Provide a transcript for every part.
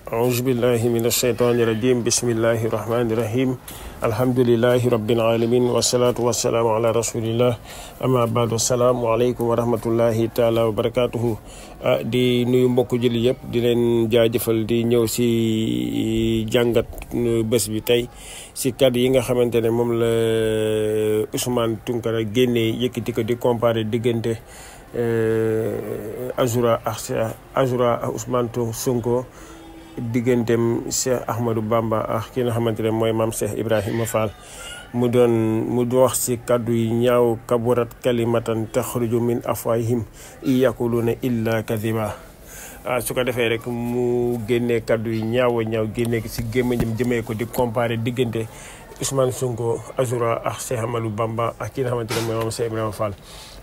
أعوذ بالله من الشيطان الرجيم بسم الله الرحمن الرحيم الحمد لله رب العالمين والصلاة والسلام على رسول الله أما بعد السلام عليكم ورحمة الله تعالى وبركاته di nuyu mbokk julli yëpp di leen jaajëfal di ñëw si jàngat bés bi tey si kàddu yi nga xamante ne moom la Ousmane Tounkara génnee yëkkati ko di comparer diggante Azoura ak Ousmane Sonko digganteem Cheikh Ahmadou Bamba ak ki nga xamante ne mooy maam Cheikh Ibrahima Fall mu wax ci kàddu yi ñaaw kaburat kalimatan taxruju min afwahihim yaquluna illa kadhiba su ko defee rek mu génnee kàddu yi ñaaw génnee ci gémmiñam jëmee ko di comparer diggante Ousmane Sonko Azoura ak Cheikh Ahmadou Bamba ak ki nga xamante ne mooy maam Cheikh Ibrahima Fall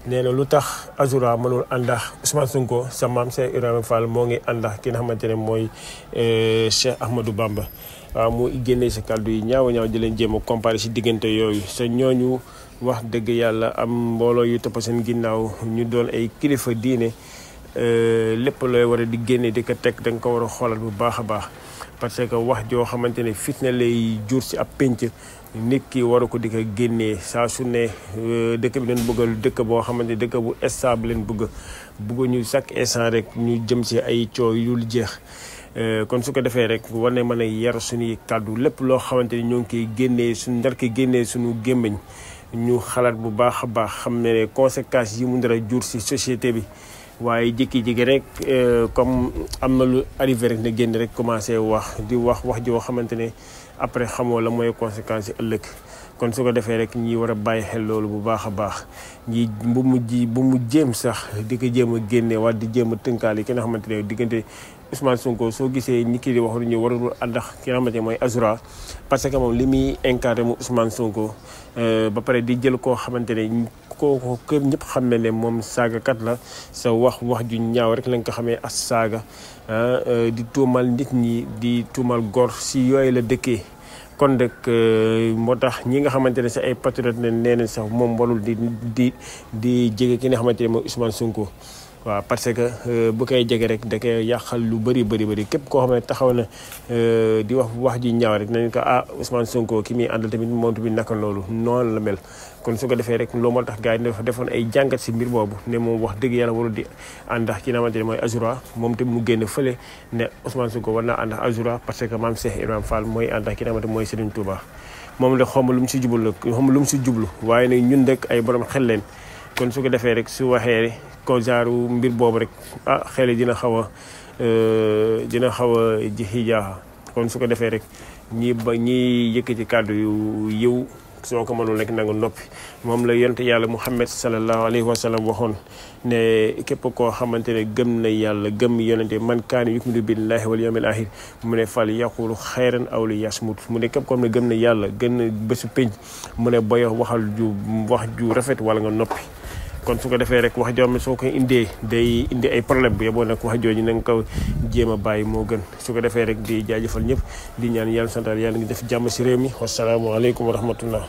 nee na lu tax Azoura mënul ànd ak Ousmane Sonko sa maam Cheikh Ibrahima Fall moo ngi ànd ak ki nga xamante ne mooy Cheikh Ahmadou Bamba waaw mu génnee si kàddu yi ñaaw di leen jéem a comparé si diggante yooyu sa ñooñu wax dëgg yàlla am mbooloo yu topp seen ginnaaw ñu doon ay kilifa diine lépp looy war a di génne di ko teg da nga ko war a xoolal bu baax a baax parce que wax joo xamante ne fitna lay jur si ab pénc nit ki waru ko di ko génnee saa su ne dëkk bi leen bëggal dëkk boo xamante ne dëkk bu stable leen bëgg ñu chaque instant rek ñu jëm si ay coow yu dul jeex kon su ko defee rek war na mën a yar suñuy kàddu lépp loo xamante ni ñoo ngi koy génnee suñu gémmiñ ñu xalaat bu baax a baax xam ne conséquences yi mu dara jur si société bi waaye jékki-jékki rek comme am na lu arrivé rek ne génn rek commencé wax joo xamante ne après xamoo la mooy conséquences yi ëllëg kon su ko defee rek ñi war a bàyyi xel loolu bu baax a baax ñi bu mu jéem sax di ko jéem a génne waat di jéem a tënkaal yi ki nga xamante ne diggante Ousmane Sonko soo gisee nit ki di wax ñu warul ànd ak ki nga xamante ne mooy Azoura parce que moom li muy incarné mu Ousmane Sonko ba pare di jël koo xamante ne kooku kër ñëpp xam ne moom saagakat la sa wax ju ñaaw rek lañ ko xamee as saaga di tuumal nit ñi di tuumal gor si yooyu la dëkkee kon rek moo tax ñi nga xamante ne si ay patriote ne nee nañ sax moom warul di jege ki nga xamante ne mooy Ousmane Sonko waaw parce que bu koy jege rek da koy yàqal lu bëri képp koo xam ne taxaw na di wax ji ñaaw rek nañ ko Ousmane Sonko ki muy àndal tamit moom tamit naka loolu noonu la mel kon su ko defee rek loolu moo tax gars yi dafa defoon ay jàngat si mbir boobu ne moom wax dëgg yàlla warul di ànd ak ki nga xamante ne mooy Azoura moom tamit mu génn fële ne Ousmane Sonko war naa ànd ak Azoura parce que maam Cheikh Ibrahima Fall mooy ànd ak ki nga xamante ne mooy Serigne Touba moom la xawma lu mu si jublu waaye nag ñun rek ay borom xel leen kon su ko defee rek su waxee ko jaaru mbir boobu rek xel dina xaw a ji jaaxa kon su ko defee rek ñi yëkkati kàddu yu yiw soo ko mënul rek nangu noppi moom la yonent yàlla Muhammad sallallahu alayhi wa sallam waxoon ne képp koo xamante ne gëm na yàlla gëm yonente man kaana yu'minu billahi wal yawmil aaxir mu ne fal yaqulu xayran aw li yasmut mu ne képp koo xam ne gëm na yàlla gën na bésu pénc mu ne boy wax ju rafet wala nga noppi kon su ko defee rek wax joom soo ko indee day indi ay problème bu yeboo nag wax jooju na nga ko jéem a bàyyi moo gën su ko defee rek di jaajëfal ñëpp di ñaan yàlla santal yàlla ngi def jàmm si réew mi wasalaamualeykum wa rahmatullah